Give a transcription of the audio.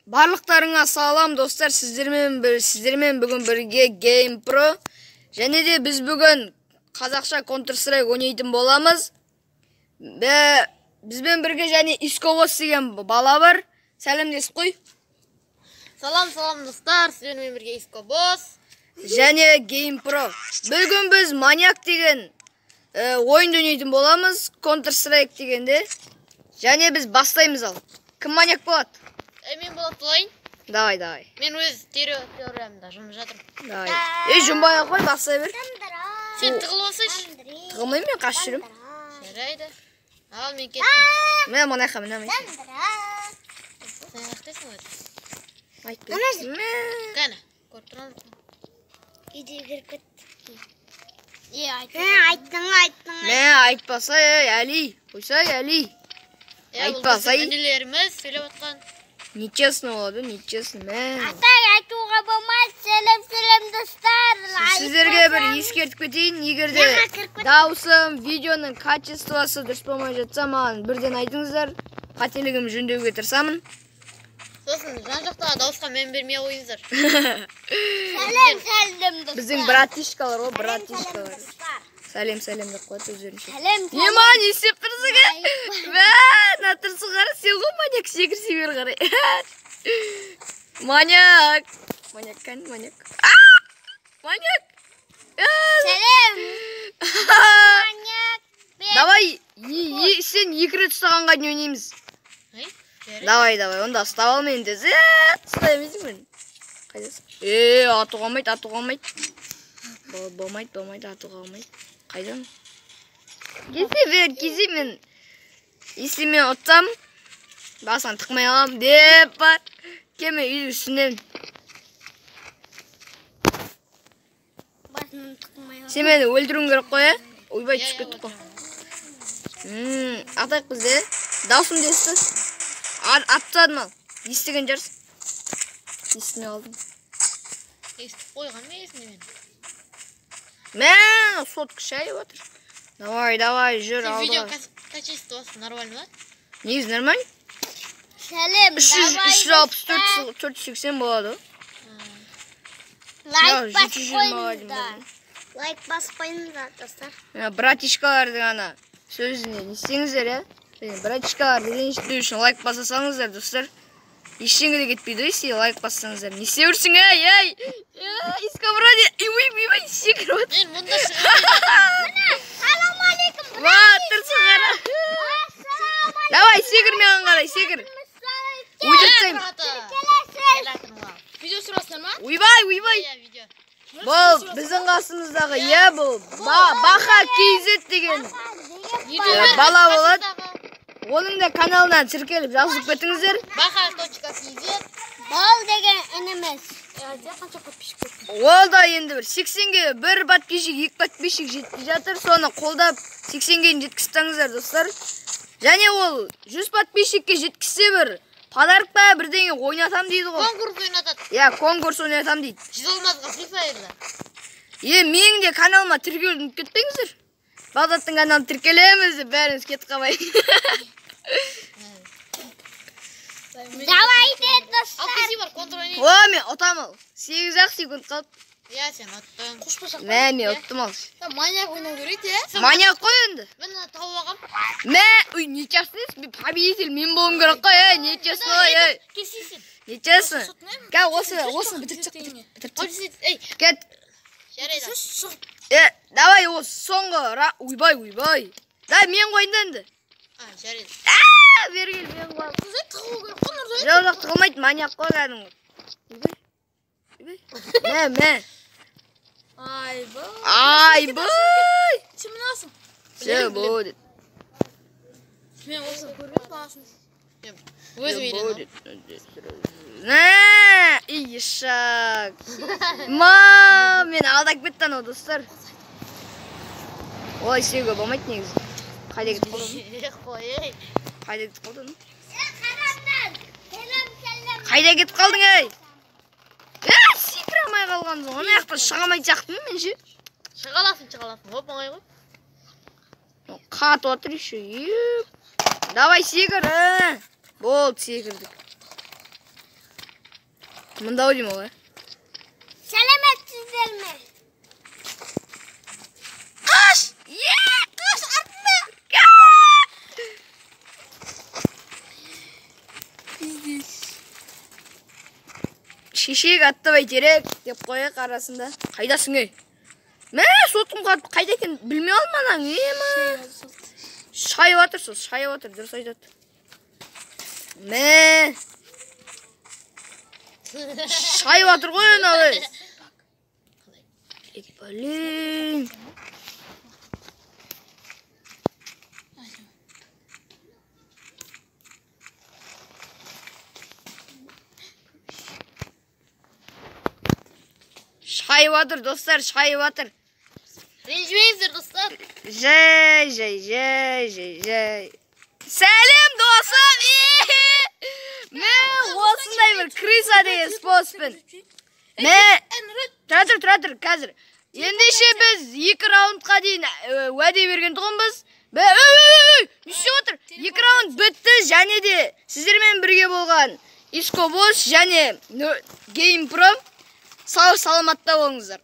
Барлықтарыңа салам достар, сіздермен бүгін бірге Game Pro. Және де біз бүгін қазақша Counter Strike ойнайтын боламыз. Бізбен бірге және Искобос деген бала бар. Сәлемдесіп қой. Салам, салам достар, сіздермен бірге Искобос және Game Pro. Бүгін біз Маньяк деген ойынды ойнайтын боламыз, Counter Strike дегенде. Және біз бастаймыз ал. Кім маньяк болады? Мен болады болайын. Давай, давай. Мен өз теориямда жұмып жатырмын. Давай. Ей, жұмбай ақ қой, бастай бер. Сен тығылып алсайшы. Тығылмаймын, мен қашып жүрмін. Жарайды. Ал мен кеттім. Міне мына жаққа, міне. Сен аяқтайсың ғой. Айтпай. Кәні, көріп тұрған жоқпын. Үйде кіріп кетті. Айттың, айттың. Мә, айтпаса, ей, Әли. Қойсай, Әли. Айтпаса, ей. Інілеріміз сөйлеп отқан. Нечестно болады, нечестно. Мә. Атай, айтуға болмайды. Сәлем, сәлем, достар. Сіздерге бір ескертіп кетейін, егер де дауысым, видеоның качествосы дұрыс болмай жатса, маған бірден айтыңыздар. Қателігімді жөндеуге тырысамын. Сосын жан-жақтағы дауысқа мән бермей қойыңыздар. Сәлем, сәлем, достар. Біздің братишкалар ғой, братишкалар. Сәлем, сәлем деп қояды өздерінше. Сәлем, сәлем. Ема, не істеп тұрсың, ә? Мә, мына тұрсың қара, сен ғой маньяк, секірсе бері қарай. Маньяк. Маньяк, кән, маньяк. Маньяк. Сәлем. Маньяк. Давай, сен екі рет ұстағанға дейін ойнаймыз. Давай, давай, онда ұстап ал мені тез. Ұстай алмайсың мені. Қайдасың? Атуға болмайды, атуға болмайды. Болмайды, болмайды, атуға болмайды. Қайдан? Кесе бер, кесе мен. Если мен ұтсам, басынан тықмай аламын деп бар. Кеме үйдің үстінен. Басынан тықмай аламын. Сен мені өлтіруің керек қой, ә? Ойбай, түсіп кеттік қой. Атайық бізде. Даусымды есті. Атсадым ал. Естіген жарсың. Естімей қалдым. Естіп қойған мен есімде мен. Мә, сотка шайып отыр. Давай, давай, жүр алдыға. Видео качествосы нормально ма? Негізі нормально. Сәлем, давай. 364, 480 болады. Лайк басып қойыңыздар. Лайк басып қойыңыздар, достар. Братишкалардың ана сөзіне не істеңіздер, ә? Братишкаларды ренжітпеу үшін лайк баса салыңыздар, достар. Ештеңе де кетпейді, если лайк бассаңыздар. Не істеп жүрсің, ей, ей? Иска вроде, ой, ой, секіріп отыр. Мен мұнда шығамын. Салам алейкум, Ва, тұрсың қара. Давай, секір маған қарай, секір. Өлтіріп тастаймын. Видео сұрасыздар ма? Ойбай, ойбай. Бұл біздің қасымыздағы, иә, бұл Баха KZ деген бала болады. Оның да каналына тіркеліп жазылып кетіңіздер. Баха.kz. Бұл деген ініміз. Ол да енді бір 80-ге бір подписчик, екі подписчик жетпей жатыр. Соны қолдап 80-ге жеткізіп тастаңыздар, достар. Және ол 100 подписчикке жеткізсе бір подарок па бірдеңе ойнатам дейді ғой. Конкурс ойнатады. Иә, конкурс ойнатам дейді. 100 алмазға Free Fire'да. Менің де каналыма тіркелуді ұмытып кетпеңіздер. Бағдаттың каналына тіркелеміз деп бәріңіз кетіп қалмай. Давайте, достар. Ал кесе бар, контр ойнайық. О, мен ұтам ал. 8-ақ секунд қалды. Иә, сен ұттың. Мә, мен ұттым ал. Маньяк ойнау керек, иә? Маньяк қой енді. Мен ана тауып алғам. Мә, ой, нечестно, мен победитель мен болуым керек қой, ей, нечестно, ей. Келсейсің. Нечестно. Кә, осыны бітіріп шық, бітіріп шық. Ей, Кет. жарайды. Давай, осы соңғы, ойбай, ойбай. Давай, мен қойын да енді. Жарайды. Бері кел, мен қоямын. Жоқ, жоқ, тығылмайды, маньяк қой кәдімгі. Ойбай. Ойбай. Мә, мә. Айбай. Айбай. Сен мінасың. Все будет. Мен осыны көрмеп бағасын. Өзім үйреніп. Мә, ишак. Ма, мені алдап кетті анау, достар. Олай істеуге болмайды негізі. Қайда кетіп қалдың? Қой, ей. Қайда кетіп қалдың? Қайда кетіп қалдың, ей? Секіре алмай қалғансың. Ана жақта шыға алмайтын сияқтымын мен ше. Шыға аласың, шыға аласың. Оп, оңай ғой. Қатып отыр еще. Давай секір, ә. Болды, секірдік. Мында ау деймін ол, ә? Сәлеметсіздер ме? Қаш! Е! Қаш артында! Шешек атты бәйтерек деп қояйық арасында. Қайдасың, ей? Мә, соткам қайда екенін білмей қалдым анаң, ема. Шайып жатыр сол, шайып жатыр, дұрыс айтады. Мә. Шайып жатыр ғой анау, ей. Блин. Шайып жатыр, достар, шайып жатыр. Ренжімеңіздер, достар. Жай, жай, жай, жай, жай. Сәлем, досым! Мә, осындай бір крыса деген способпен. Мә, тұра тұр, тұра тұр, қазір. Ендеше біз 2 раундқа дейін уәде берген тұғынбыз. Бә, өй, өй, өй, не істеп отыр? 2 раунд бітті, және де сіздермен бірге болған Искобос және Геймпром. Сау саламатта болыңыздар.